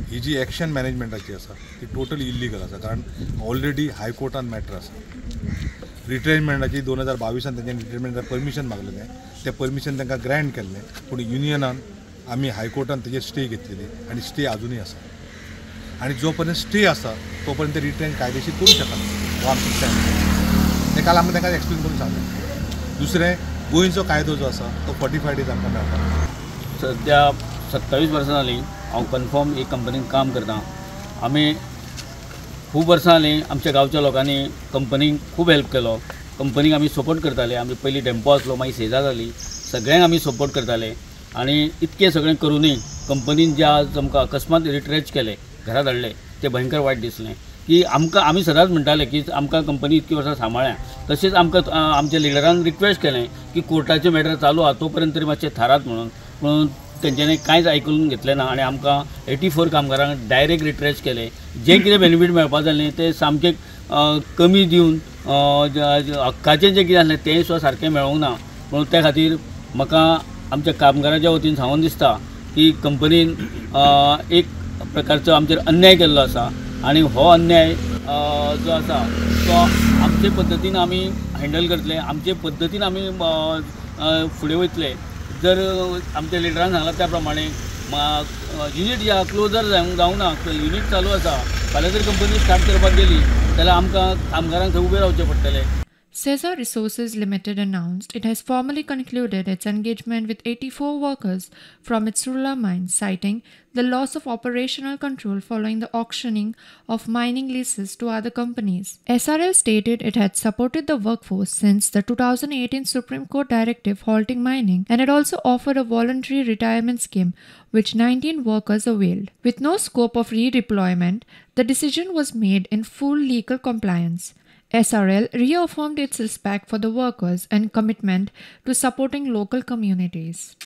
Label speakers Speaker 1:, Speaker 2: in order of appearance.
Speaker 1: ही जी एक्शन मॅनेजमेंटाची आसा ती टोटली इल्लीगल आसा, कारण ऑलरेडी हायकोर्टान मॅटर आसा. रिट्रेंचमेंटाची 2022 तेंच्यांनी रिट्रेंचमेंटाक परमिशन मागलेलें, तें परमिशन तांकां ग्रँट केल्लें, पूण युनियनान आमी हायकोर्टान तेजेर स्टे घेतलेली आनी स्टे आजुनूय आसा. आनी जो पर्यंत स्टे आसा तो पर्यंत रिट्रेंच कायदेशीर करूं शकना, हो आमचो स्टँड. तें काल आमी तांकां एक्सप्लेन करून सांगलें. दुसरें, गोंयचो कायदो जो आसा तो 45 डेज आमकां मेळटा.
Speaker 2: सद्या 27 वर्सां जालीं हांव कन्फर्म एक कंपनीन काम करतां. आमी खूब वर्सां जालीं आमच्या गांवच्या लोकांनी कंपनीक खूब हेल्प केलो. कंपनीक आमी सपोर्ट करताले. आमी पयलीं टेम्पो आसलो, मागीर सेजा जाली, सगळ्यांक आमी सपोर्ट करताले. आनी इतकें सगळें करुनूय कंपनीन जे आज आमकां अकस्मात रिट्रेच केले, घरा धाडले, तें भयंकर वायट दिसलें. की आमकां आमी सदांच म्हणटाले की आमकां कंपनी इतकी वर्सां सांबाळ्ळ्या, तशेंच आमकां आमच्या लिडरान रिक्वेस्ट केलें की कोर्टाचें मॅटर चालू आसा तो पर्यंत तरी मातशें थारात म्हणून, पूण तेंच्यांनी कांयच आयकून घेतलें ना आनी आमकां 84 कामगारांक डायरेक्ट रिट्रेच केले. जें कितें बेनिफीट मेळपा जालें तें सामकें कमी दिवन हक्काचें जें कितें आसलें तें सुद्दां सारकें मेळोंक ना. म्हणून त्या खातीर म्हाका आमच्या कामगाराच्या वतीन सांगून दिसता की कंपनीन एक प्रकारचो आमचेर अन्याय केल्लो आसा आनी हो अन्याय जो आसा तो आमचे पद्दतीन आमी हँडल करतले, आमचे पद्दतीन आमी फुडें वयतले. जर आमच्या लिडरान सांगलां त्या प्रमाणे युनीट जे क्लोजर जावंक ना, युनीट चालू आसा, फाल्यां जर कंपनी स्टार्ट करपाक गेली जाल्यार आमकां कामगारांक थंय उबें रावचें पडटलें.
Speaker 3: Seza Resources Limited announced it has formally concluded its engagement with 84 workers from its Surla mine, citing the loss of operational control following the auctioning of mining leases to other companies. SRL stated it had supported the workforce since the 2018 Supreme Court directive halting mining and had also offered a voluntary retirement scheme, which 19 workers availed. With no scope of redeployment, the decision was made in full legal compliance. SRL reaffirmed its respect for the workers and commitment to supporting local communities.